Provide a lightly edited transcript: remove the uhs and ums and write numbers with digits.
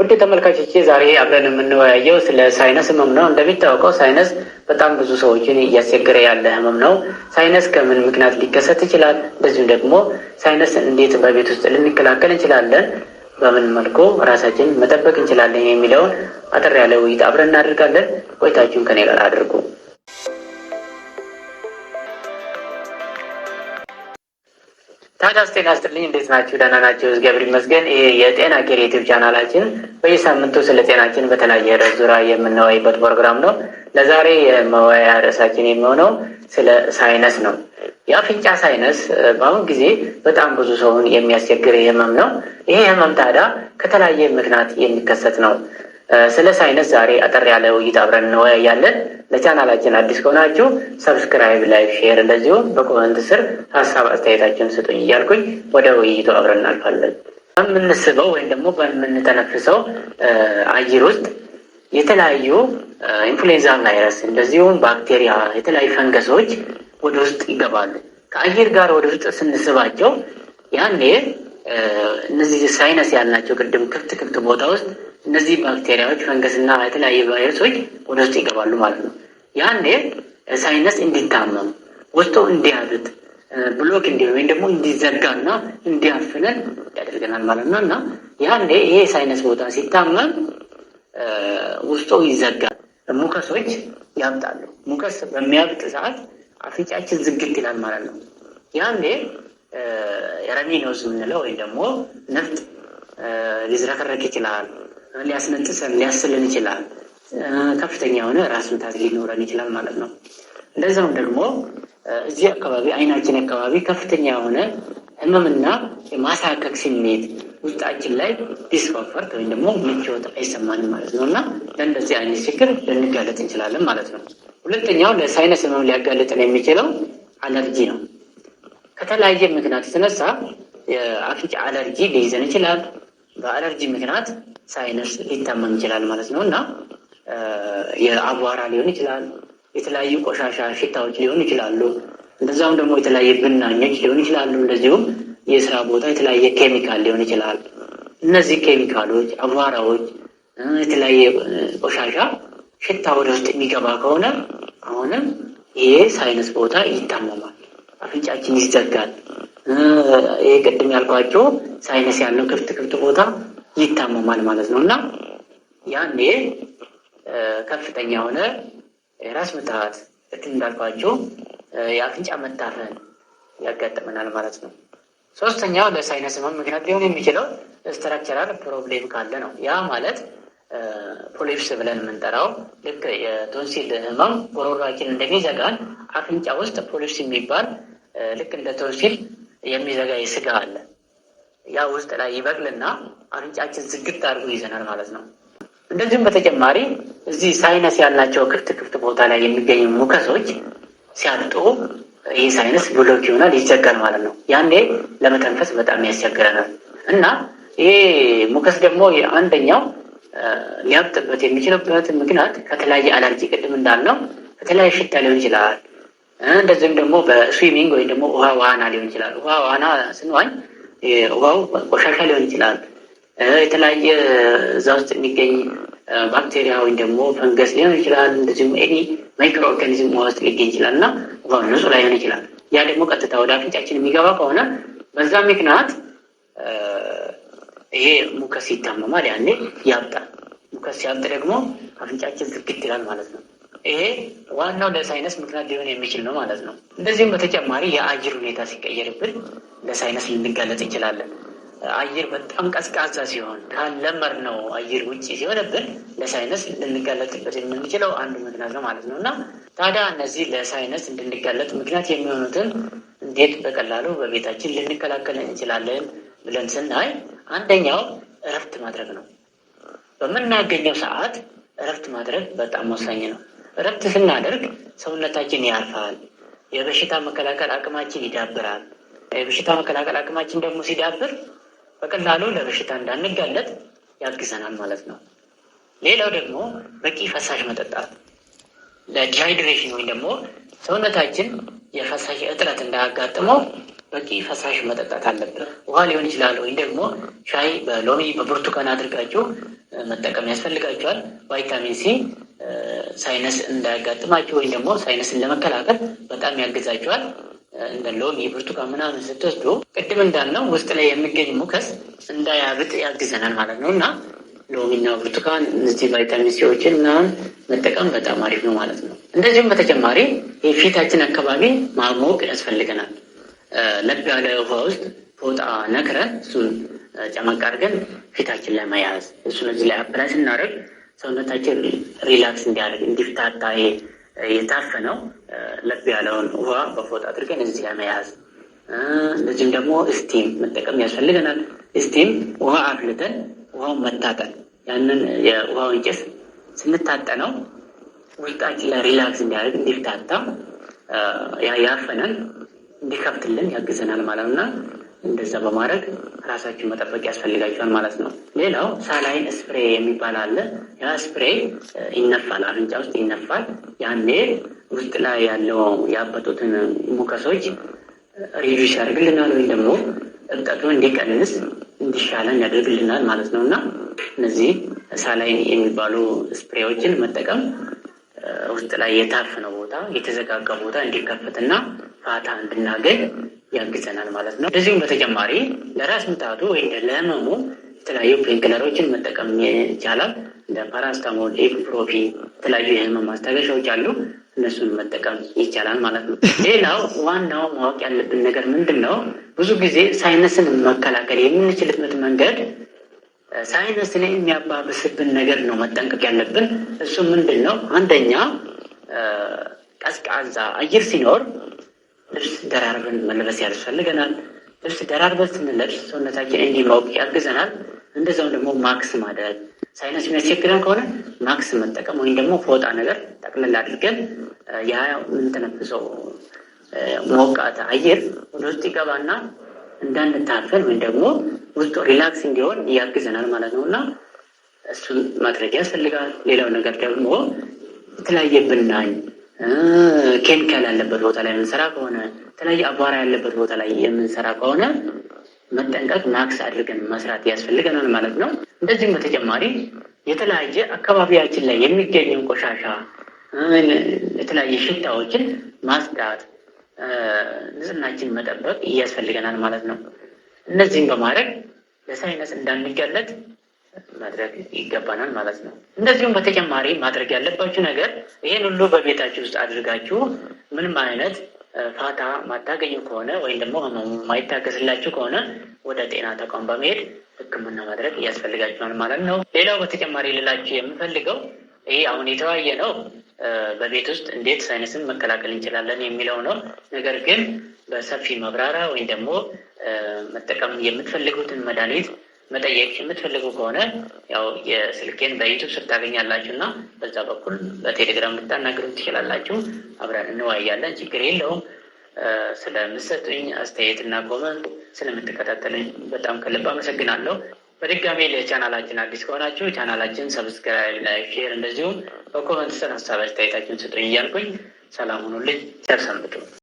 ውድ ተመልካቾቼ ዛሬ አብረን የምንወያየው ስለ sinus ህመም ነው። እንደሚታወቀው sinus በጣም ብዙ ሰዎችን እያስቸገረ ያለ ህመም ነው። Sinus ከምን ምክንያት ሊከሰት ይችላል? እንደዚሁም ደግሞ sinus እንዴት በቤት ውስጥ ልንከላከል እንችላለን? በምን መልኩ ራሳችን መጠበቅ እንችላለን? የሚለውን አጠር ያለ ውይይት አብረን እናደርጋለን። ቆይታችሁን ከኔ ጋር አድርጉ። ታዲያስ ጤና ይስጥልኝ። እንዴት ናችሁ? ደህና ናችሁ? እግዚአብሔር ይመስገን። ይህ የጤና ኬር ዩቲዩብ ቻናላችን በየሳምንቱ ስለ ጤናችን በተለያየ ርዕስ ዙሪያ የምንወያይበት ፕሮግራም ነው። ለዛሬ የመወያያ ርዕሳችን የሚሆነው ስለ sinus ነው። የአፍንጫ sinus በአሁን ጊዜ በጣም ብዙ ሰውን የሚያስቸግር ህመም ነው። ይሄ ህመም ታዲያ ከተለያየ ምክንያት የሚከሰት ነው። ስለ sinus ዛሬ አጠር ያለ ውይይት አብረን እንወያያለን። ለቻናላችን አዲስ ከሆናችሁ subscribe፣ like፣ share እንደዚሁም በ comment ስር ሀሳብ አስተያየታችሁን ስጡኝ እያልኩኝ ወደ ውይይቱ አብረን እናልፋለን። በምንስበው ወይም ደግሞ በምንተነፍሰው አየር ውስጥ የተለያዩ ኢንፍሉዌንዛ ቫይረስ እንደዚሁም ባክቴሪያ፣ የተለያዩ ፈንገሶች ወደ ውስጥ ይገባሉ። ከአየር ጋር ወደ ውስጥ ስንስባቸው ያኔ እነዚህ sinus ያልናቸው ቅድም ክፍት ክፍት ቦታ ውስጥ እነዚህ ባክቴሪያዎች፣ ፈንገስና የተለያዩ ቫይረሶች ወደ ውስጥ ይገባሉ ማለት ነው። ያኔ sinus እንዲታመም፣ ውስጡ እንዲያብጥ፣ block እንዲሆን ወይም ደግሞ እንዲዘጋና እንዲያፍነን ያደርገናል ማለት ነው። እና ያኔ ይሄ sinus ቦታ ሲታመም ውስጡ ይዘጋል፣ mucus ኦች ያብጣሉ። Mucus በሚያብጥ ሰዓት አፍንጫችን ዝግት ይላል ማለት ነው። ያኔ runny nose የምንለው ወይም ደግሞ ንፍጥ ሊዝረከረክ ይችላል። ሊያስነጥሰን ሊያስልን ይችላል። ከፍተኛ የሆነ ራስ ምታት ሊኖረን ይችላል ማለት ነው። እንደዚያውም ደግሞ እዚህ አካባቢ አይናችን አካባቢ ከፍተኛ የሆነ ህመምና የማሳከክ ስሜት ውስጣችን ላይ discomfort ወይም ደግሞ ምቾት አይሰማንም ማለት ነው እና ለእንደዚህ አይነት ችግር ልንጋለጥ እንችላለን ማለት ነው። ሁለተኛው ለ sinus ህመም ሊያጋልጥን የሚችለው አለርጂ ነው። ከተለያየ ምክንያት የተነሳ የአፍንጫ አለርጂ ሊይዘን ይችላል። በአለርጂ ምክንያት sinus ሊታመም ይችላል ማለት ነው እና የአቧራ ሊሆን ይችላል፣ የተለያዩ ቆሻሻ ሽታዎች ሊሆኑ ይችላሉ። እንደዛም ደግሞ የተለያየ ብናኞች ሊሆኑ ይችላሉ። እንደዚሁም የስራ ቦታ የተለያየ ኬሚካል ሊሆን ይችላል። እነዚህ ኬሚካሎች፣ አቧራዎች፣ የተለያየ ቆሻሻ ሽታ ወደ ውስጥ የሚገባ ከሆነ አሁንም ይሄ sinus ቦታ ይታመማል፣ አፍንጫችን ይዘጋል። ይሄ ቅድም ያልኳቸው sinus ያለው ክፍት ክፍት ቦታ ይታመማል ማለት ነው እና ያኔ ከፍተኛ የሆነ የራስ ምታት፣ ቅድም እንዳልኳቸው የአፍንጫ መታፈን ያጋጥመናል ማለት ነው። ሶስተኛው ለ sinus ህመም ምክንያት ሊሆን የሚችለው structural problem ካለ ነው። ያ ማለት polyps ብለን የምንጠራው ልክ የቶንሲል ህመም ጉሮሯችን እንደሚዘጋን አፍንጫ ውስጥ polyps የሚባል ልክ እንደ ቶንሲል የሚዘጋ የስጋ አለ። ያ ውስጥ ላይ ይበቅልና አፍንጫችን ዝግት አድርጎ ይዘናል ማለት ነው። እንደዚሁም በተጨማሪ እዚህ sinus ያልናቸው ክፍት ክፍት ቦታ ላይ የሚገኙ mucus ኦች ሲያብጡ ይህ sinus block ይሆናል፣ ይዘጋል ማለት ነው። ያኔ ለመተንፈስ በጣም ያስቸግረናል እና ይሄ mucus ደግሞ አንደኛው ሊያብጥበት የሚችልበት ምክንያት ከተለያየ አለርጂ ቅድም እንዳልነው ከተለያየ ሽታ ሊሆን ይችላል። እንደዚሁም ደግሞ በ swimming ወይም ደግሞ ውሃ ዋና ሊሆን ይችላል። ውሃ ዋና ስንዋኝ ውሃው ቆሻሻ ሊሆን ይችላል። የተለያየ እዛ ውስጥ የሚገኝ ባክቴሪያ ወይም ደግሞ ፈንገስ ሊሆን ይችላል። እንደዚሁም any microorganism ውሃ ውስጥ ሊገኝ ይችላል እና ውሃው ንጹህ ላይሆን ይችላል። ያ ደግሞ ቀጥታ ወደ አፍንጫችን የሚገባ ከሆነ በዛ ምክንያት ይሄ mucus ይታመማል። ያኔ ያብጣል። Mucus ሲያብጥ ደግሞ አፍንጫችን ዝግት ይላል ማለት ነው። ይሄ ዋናው ለ sinus ምክንያት ሊሆን የሚችል ነው ማለት ነው። እንደዚሁም በተጨማሪ የአየር ሁኔታ ሲቀየርብን ለ sinus ልንጋለጥ እንችላለን። አየር በጣም ቀዝቃዛ ሲሆን ካለመድነው አየር ውጭ ሲሆንብን ለ sinus ልንጋለጥበት የምንችለው አንዱ ምክንያት ነው ማለት ነው እና ታዲያ እነዚህ ለ sinus እንድንጋለጥ ምክንያት የሚሆኑትን እንዴት በቀላሉ በቤታችን ልንከላከል እንችላለን ብለን ስናይ አንደኛው እረፍት ማድረግ ነው። በምናገኘው ሰዓት እረፍት ማድረግ በጣም ወሳኝ ነው። እረፍት ስናደርግ ሰውነታችን ያርፋል፣ የበሽታ መከላከል አቅማችን ይዳብራል። የበሽታ መከላከል አቅማችን ደግሞ ሲዳብር በቀላሉ ለበሽታ እንዳንጋለጥ ያግዘናል ማለት ነው። ሌላው ደግሞ በቂ ፈሳሽ መጠጣት ለ dehydration ወይም ደግሞ ሰውነታችን የፈሳሽ እጥረት እንዳያጋጥመው በቂ ፈሳሽ መጠጣት አለብን። ውሃ ሊሆን ይችላል ወይም ደግሞ ሻይ በሎሚ በብርቱካን አድርጋችሁ መጠቀም ያስፈልጋችኋል። ቫይታሚን ሲ sinus እንዳያጋጥማችሁ ወይም ደግሞ sinus ን ለመከላከል በጣም ያግዛችኋል። እንደ ሎሚ፣ ብርቱካን ምናምን ስትወስዱ ቅድም እንዳልነው ውስጥ ላይ የሚገኝ mucus እንዳያብጥ ያግዘናል ማለት ነው እና ሎሚና ብርቱካን እነዚህ ቫይታሚን ሲዎችን ምናምን መጠቀም በጣም አሪፍ ነው ማለት ነው። እንደዚሁም በተጨማሪ የፊታችን አካባቢ ማሞቅ ያስፈልገናል። ለብ ያለ ውሃ ውስጥ ፎጣ ነክረን እሱን ጨመቅ አድርገን ፊታችን ላይ መያዝ፣ እሱን እዚህ ላይ apply ስናደርግ ሰውነታችን relax እንዲያደርግ፣ እንዲፍታታ፣ የታፈነው ለብ ያለውን ውሃ በፎጣ አድርገን እዚህ ላይ መያዝ። እንደዚሁም ደግሞ steam መጠቀም ያስፈልገናል። Steam ውሃ አፍልተን ውሃውን መታጠን፣ ያንን የውሃውን ጭስ ስንታጠነው ውስጣችን ላይ relax እንዲያደርግ፣ እንዲፍታታ፣ ያፈነን እንዲከፍትልን ያግዘናል ማለት ነው እና እንደዛ በማድረግ ራሳችሁን መጠበቅ ያስፈልጋችኋል ማለት ነው። ሌላው saline spray የሚባል አለ። ያ spray ይነፋል፣ አፍንጫ ውስጥ ይነፋል። ያኔ ውስጥ ላይ ያለው ያበጡትን mucus ኦች reduce ያደርግልናል ወይም ደግሞ እብጠቱ እንዲቀንስ፣ እንዲሻለን ያደርግልናል ማለት ነው እና እነዚህ saline የሚባሉ spray ዎችን መጠቀም ውስጥ ላይ የታፈነው ቦታ፣ የተዘጋጋ ቦታ እንዲከፈትና ፋታ እንድናገኝ ያግዘናል ማለት ነው። እንደዚሁም በተጨማሪ ለራስ ምታቱ ወይም ለህመሙ የተለያዩ painkiller ኦችን መጠቀም ይቻላል። እንደ ፓራስታሞል፣ ibuprofen የተለያዩ የህመም ማስታገሻዎች አሉ። እነሱን መጠቀም ይቻላል ማለት ነው። ሌላው ዋናው ማወቅ ያለብን ነገር ምንድን ነው? ብዙ ጊዜ sinus ን መከላከል የምንችልበት መንገድ sinus ን የሚያባብስብን ነገር ነው መጠንቀቅ ያለብን። እሱ ምንድን ነው? አንደኛ ቀዝቃዛ አየር ሲኖር ልብስ ደራርበን መልበስ ያስፈልገናል። ልብስ ደራርበን ስንለብስ ሰውነታችን እንዲሞቅ ያግዘናል። እንደዛውም ደግሞ ማክስ ማድረግ፣ sinus የሚያስቸግረን ከሆነ ማክስ መጠቀም ወይም ደግሞ ፎጣ ነገር ጠቅልል አድርገን ያ የምንተነፍሰው ሞቃት አየር ወደ ውስጥ ይገባና እንዳንታፈን ወይም ደግሞ ውስጡ relax እንዲሆን ያግዘናል ማለት ነው እና እሱን ማድረግ ያስፈልጋል። ሌላው ነገር ደግሞ የተለያየ ብናኝ፣ ኬሚካል ያለበት ቦታ ላይ የምንሰራ ከሆነ፣ የተለያየ አቧራ ያለበት ቦታ ላይ የምንሰራ ከሆነ መጠንቀቅ፣ ማክስ አድርገን መስራት ያስፈልገናል ማለት ነው። እንደዚሁም በተጨማሪ የተለያየ አካባቢያችን ላይ የሚገኘው ቆሻሻ፣ የተለያየ ሽታዎችን ማጽዳት፣ ንጽህናችን መጠበቅ ያስፈልገናል ማለት ነው። እነዚህም በማድረግ ለ sinus እንዳንጋለጥ ማድረግ ይገባናል ማለት ነው። እንደዚሁም በተጨማሪ ማድረግ ያለባችሁ ነገር ይህን ሁሉ በቤታችሁ ውስጥ አድርጋችሁ ምንም አይነት ፋታ ማታገኙ ከሆነ ወይም ደግሞ ህመሙ ማይታገስላችሁ ከሆነ ወደ ጤና ተቋም በመሄድ ሕክምና ማድረግ ያስፈልጋችኋል ማለት ነው። ሌላው በተጨማሪ ልላችሁ የምፈልገው ይህ አሁን የተወያየ ነው በቤት ውስጥ እንዴት sinus ን መከላከል እንችላለን የሚለው ነው። ነገር ግን በሰፊ ማብራሪያ ወይም ደግሞ መጠቀም የምትፈልጉትን መድኃኒት መጠየቅ የምትፈልጉ ከሆነ ያው የስልኬን በዩቱብ ስር ታገኛላችሁ እና በዛ በኩል በቴሌግራም ልታናግሩን ትችላላችሁ። አብረን እንወያያለን። ችግር የለውም። ስለምትሰጡኝ አስተያየት እና comment፣ ስለምትከታተሉኝ በጣም ከልብ አመሰግናለሁ። በድጋሚ ለቻናላችን አዲስ ከሆናችሁ ቻናላችን subscribe፣ like፣ share እንደዚሁም በ comment ስር ሀሳብ አስተያየታችሁን ስጡኝ እያልኩኝ ሰላም ሁኑልኝ። ቸር ሰንብቱ።